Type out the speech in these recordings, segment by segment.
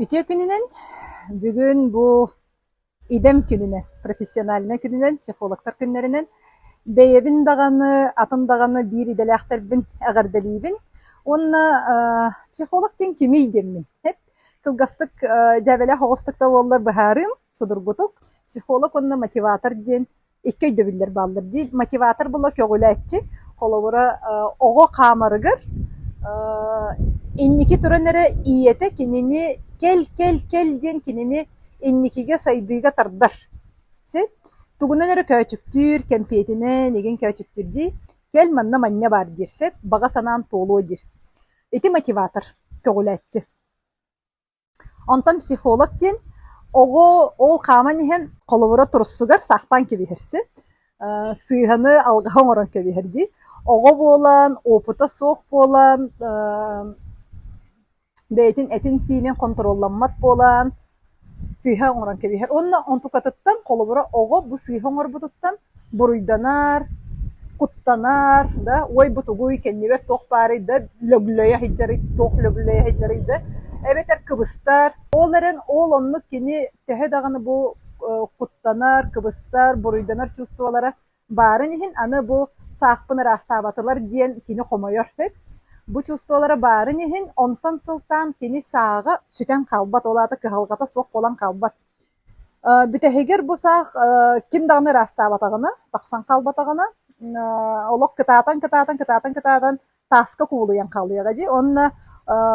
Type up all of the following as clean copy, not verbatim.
Үтүө күнүнэн! Бүгүн бу идэм күнүнэн, профессиональнай күнүнэн, психологтар күннэринэн бэйэбин даҕаны, атын даҕаны биир идэлээхтэрбин эҕэрдэлиибин уонна психолог диэн кимий диэммин эп кылгастык дьээбэлээх оҕустук да буоллар быһаарыым судургутук. Психолог уонна мотиватор диэн икки өйдөбүллэр бааллар дии. Мотиватор була көҕүлээччи, холобура, оҕо хаамарыгар инники туран эрэ ийэтэ кинини кэл, кэл, кэл диэн кинини инникигэ сайдыыга тардар. Сөп? Тугунан эрэ көөчүктүүр, кэмпиэтинэн игин көөчүктүүр дии. Кэл манна манньа баар диир. Сөп? Баҕа санаан туолуо диир. Ити мотиватор, көҕүлээччи. Онтон психолог диэн оҕо ол хааман иһэн холобура туруссугар саахтаан кэбиһэр сөп. Сыыһаны алҕаһы оҥорон кэбиһэр дии. Оҕо буолан, опыта суох буолан, бэйэтин этин-сиинин хонтуруолламмат буолан сыыһа оҥорон кэбиһэр. Уонна онтукатыттан холобура оҕо бу сыыһа оҥорбутуттан буруйданар, куттанар, да, ой бу тугуй, кэннибэр туох баарый да, лөглөйө сылдьарый, туох лөглөйө сылдьарый да, эбэтэр кыбыстар. Ол эрэн ол оннук кини төһө даҕаны бу куттанар, кыбыстар, буруйданар чувстволара баарын иһин аны бу саахпын ыраастаабатылар диэн кини хомойор сөп. Бу чувстволара баарын иһин онтон сылтаан кини сааҕа сүтэн хаалбат, ол аата кыһалҕата суох буолан хаалбат. Бүтэһигэр бу саах ким даҕаны ыраастаабатаҕына, тахсан хаалбатаҕына, олох кытаатан, кытаатан, кытаатан, кытаатан тааска кубулуйан хаалыаҕа дии. Уонна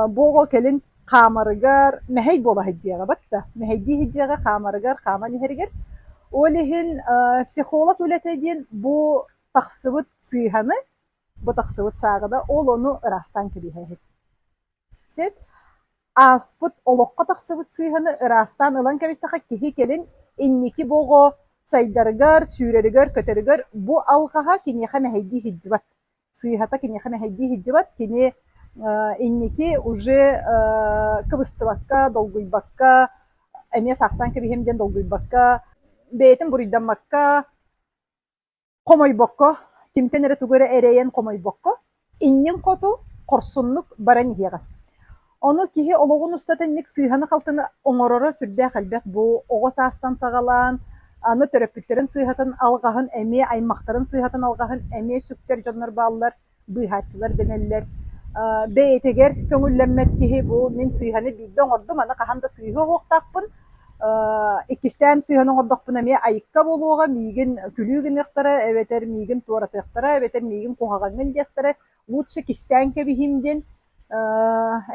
бу оҕо кэлин хаамарыгар мэһэй буола сылдьыаҕа батта. Мэһэйдии сылдьыаҕа хаамарыгар, хааман иһэригэр. Ол иһин психолог үлэтэ диэн бу тахсыбыт сыыһаны, бу тахсыбыт сааҕы ол ону ыраастаан кэбиһээһин. Сөп. Ааспыт олоххо тахсыбыт сыыһаны ыраастаан ылан кэбистэххэ киһи кэлин инники бу оҕо сайдарыгар, сүүрэригэр-көтөрүгэр бу алҕаһа киниэхэ мэһэйдии сылдьыбат. Сыыһата киниэхэ мэһэйдии сылдьыбат, кини инники уже кыбыстыбакка, долгуйбакка, эмиэ саахтаан кэбиһиэм диэн долгуйбакка, бэйэтин буруйдаммакка, Хомойбокко, кимтэн эрэ тугу эрэ эрэйэн хомойбокко, иннин хоту хорсуннук баран иһиэҕэ. Ону киһи олоҕун устата инник сыыһаны-халтыны оҥороро сүрдээх элбэх. Бу оҕо саастан саҕалаан, аны төрөппүттэрин сыыһатын алҕаһын эмиэ, аймахтарын сыыһатын алҕаһын эмиэ сүктэр дьоннор бааллар. быыһааччылар дэнэллэр. Бэйэтигэр көҥүллэммэт киһи бу мин сыыһаны биирдэ оҥордум, аны хаһан да сыыһа оһуохтаахпын. Иккистээн сыыһаны оҥордохпуна эмиэ айыкка буолуоҕа, миигин күлүү гыныахтара, эбэтэр миигин туоратыахтара, эбэтэр миигин куһаҕаҥҥын диэхтэрэ, лучше кистээн кэбиһиим диэн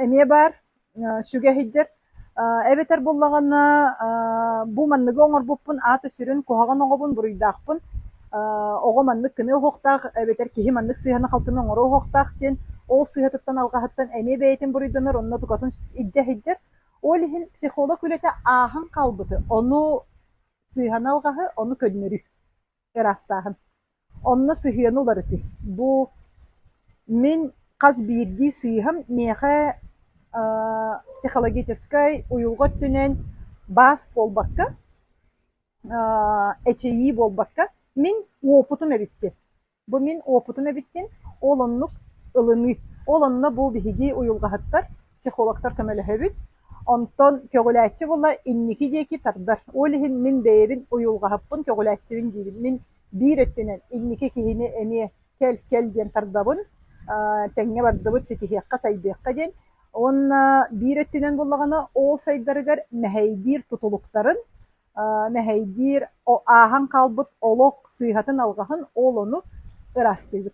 эмиэ баар. Сүгэ сылдьар. Эбэтэр буоллаҕына бу манныгы оҥорбуппун аата сүрүн куһаҕан оҕобун, буруйдаахпын, оҕо маннык гыныа уһуохтаах эбэтэр киһи маннык сыыһаны-халтыны оҥоруо уһуохтаах диэн ол сыыһатыттан алҕаһыттан эмиэ бэйэтин буруйданар, онно тукатын илдьэ сылдьар. Ол иһин психолог үлэтэ ааһан хаалбыты, ону сыыһаны-алҕаһы, ону көннөрүү, ыраастааһын. Онно сыһыаны уларытыы. Бу мин хас биирдии сыыһам миэхэ психологическай уйулҕа өттүнэн баас буолбакка, эчэйии буолбакка, мин уопутум эбиттин. Бу мин уопутум эбиттин, ол оннук ылыныы. Ол онно бу биһиги уйулҕаһыттар, психологтар көмөлөһөбүт. Онтон көҕүлээччи буолла инники диэки тардар. Ол иһин мин бэйэбин уйулҕаһыппын, көҕүлээччибин диибин. Мин биир өттүнэн инники киһини эмиэ кэл-кэл диэн тардабын, тэҥҥэ бардыбыт, ситиһиэххэ, сайдыахха диэн. Уонна биир өттүнэн буоллаҕына, ол сайдарыгар мэһэйдиир тутулуктарын, мэһэйдиир ааһан хаалбыт олох сыыһатын-алҕаһын ол ону ыраастыыбыт.